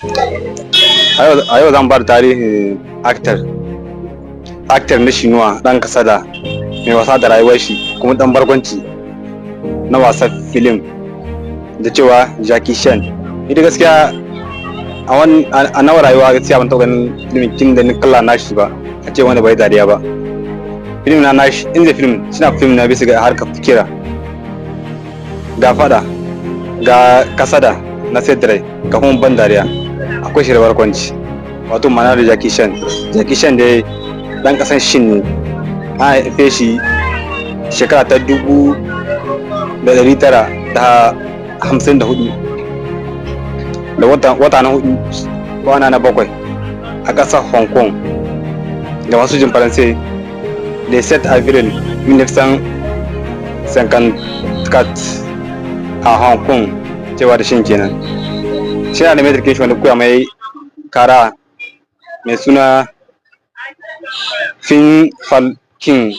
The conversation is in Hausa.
A yau zan ba da tarihin actor na Shinuwa, ɗan kasada mai wasa da rayuwar shi kuma ɗan barkwanci na wasan film da cewa Jackie Chan. Ita gaskiya a nawa rayuwa, gaskiya ban taɓa ganin film kin da ni kalla nashi ba a ce wanda bai dariya ba. Film na nashi, inda film suna film na bisa ga harkar fikira, ga fada, ga kasada na sayar, ga kuma ban dariya, akwai shi da barkwanci, wato ma'ana da Jackie Chan. Jackie Chan dai dan kasan Shin ne. An haife shi shekara ta 1954 da wata na hudu, kwana na bakwai, a ƙasar Hong Kong, da masu jin Faransai le 7 avril 1954 a Hong Kong, cewa da Shin kenan. Shi na da mai shi wanda koya mai kara mai suna Fin Fal King.